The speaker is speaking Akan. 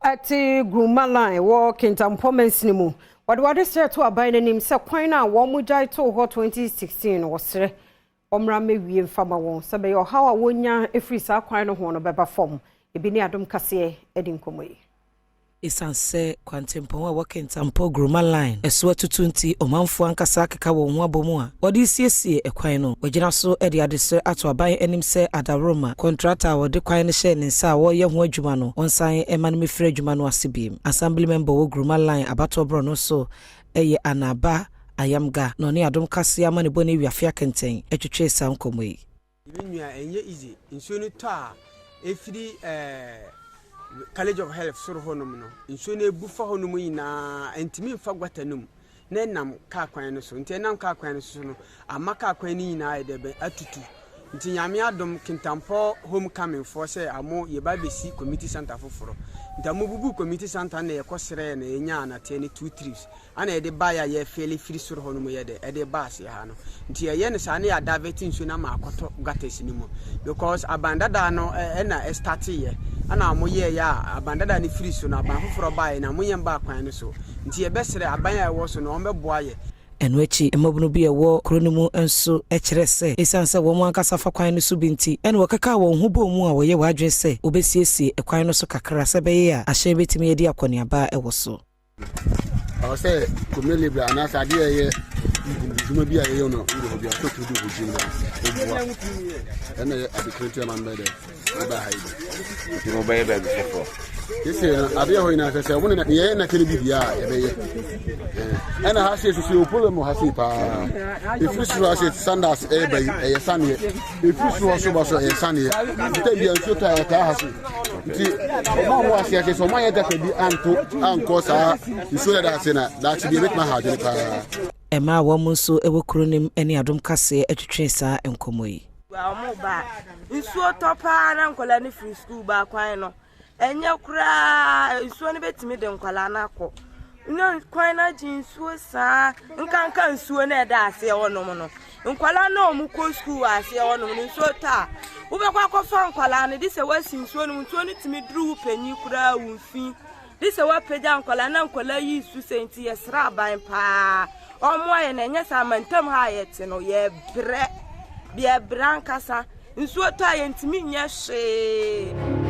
Ɛte Gruma Line wɔ Kintampo mansini mu. Wɔde wɔn adesrɛ to aban no anim sɛ kwan no a wɔn gyae too hɔ 2016 no wɔsrɛ wɔmmra mmɛwie mfa ma wɔn sɛ bɛyɛ ɔhaw a wɔnya ɛfiri saa kwan no ho no bɛba fam. Ebi ne Adom Kaseɛ adi nkɔmmɔ yi. Esiane sɛ kwantempɔn a ɛwɔ Kintampo Gruma Line so atutu nti, ɔmanfoɔ ankasa akeka wɔn ho abɔ mu a wɔde resiesie kwan no. Wɔagyina so de adesrɛ ato aban anim sɛ adaworoma, kɔntrata a wɔde kwan no hyɛɛ ne nsa a wɔreyɛ ho adwuma no, wɔnsan mma no mmɛfiri adwuma no ase bio. Assembly Member wɔ Gruma Line abatoɔ borɔno so yɛ Anaba Ayamga na ɔne Adom Kaseɛ amanebɔni Wiafe Akɛntɛn twetwee saa nkɔmmɔ yi. Me nua ɛnyɛ easy nsuo no tɔ a ɛfiri ɛɛ college of health soro hɔ nom no nsuo no ebu fa hɔ nom nyinaa ɛntumi nfa gutter no mu na ɛnam kaa kwan no so nti ɛnam kaa kwan no so no ama kaa kwan no nyinaa yɛ dɛ bɛn atutu nti Nyame adom Kintampɔ home coming foɔ sɛ amo yɛba bɛsi community center foforɔ nti amo bubu community center na yɛkɔ srɛɛ na yɛnyaa anateɛ ne two trips Ana yɛde baeɛ a yɛfeele firi soro hɔ nom yɛ dɛ ɛde ba aseɛ ha no nti yɛyɛ no saa na yɛ adavɛte nsuo no ama akɔtɔ gutters no mu because aban dada no ɛna ɛstarteeɛ ɛna wɔn yɛɛyɛ a aban dada no firi so no aban foforɔ baeɛ na wɔn yɛn baa kwan no so nti yɛbɛsrɛ aban a ɛwɔ so no wɔn bɛboa yɛ. Ɛno akyi, mmabunu bi a ɛwɔ kuro no mu nso kyerɛ sɛ esiane sɛ wɔn ankasa fa kwan no so bi nti na wɔkekaa wɔn ho bɔɔ mu a wɔyɛ wɔn adwene sɛ wɔbɛsiesie kwan no so kakra sɛ ɛbɛyɛ a ahyɛn bɛtumi adi akɔneaba wɔ so. Ɔwɔ sɛ kɔmɛ lebra anaasɛ adeɛ a ɛyɛ adwuma bi a yɛyɛ no wɔ hɔ bi a sɛ tumi de kɔgye mu na ɔboa ɛna yɛ adekoro nti ama mbɛ dɛ ɛba ha yi bi. Nti mo bɛyɛ baabi foforɔ. Sese no adeɛ hɔ nyinaa sɛ sɛ wɔn na yɛyɛ na kɛne bi bia a yɛbɛyɛ ɛna ha se soso yɛ problem wɔ ha se paa efiri soro ha se sandals ɛɛba yi ɛyɛ saneɛ efiri soro hɔ so ba so ɛyɛ saneɛ nti bia nsuo tɔ a ɛtaa ha se. Nti ɔmo a ɔmo ase ase sɛ ɔmo anyɛ gata bi anto ankɔ saa nsuo dada ase na daakye bi ebetumi aha adwene paa. Mmaa a wɔn nso wɔ kuro no mu ne Adom Kaseɛ twetwee saa nkɔmmɔ yi. Wɔn ba a, nsuo tɔ paa na nkwadaa no firi sukuu ba kwan no, ɛnyɛ koraa nsuo no bɛtumi de nkwadaa no akɔ. Na kwan no agye nsuo saa nkanka nsuo no ɛda aseɛ hɔnom no. Nkwadaa no a wɔkɔ sukuu wɔ aseɛ hɔnom no nsuo tɔ a, wobɛkɔ akɔfa nkwadaa no de sɛ woasi nsuo no mu nsuo no tumi duru wo panyin koraa wo mfi de sɛ woapagya nkwadaa na nkwadaa yi su sɛ nti yɛsrɛ aban paa ɔmmoa yɛn na ɛnyɛ sɛ amantam ha a yɛte no yɛbrɛ yɛbrɛ ankasa nsuo tɔ a yɛntumi nyɛ hwee.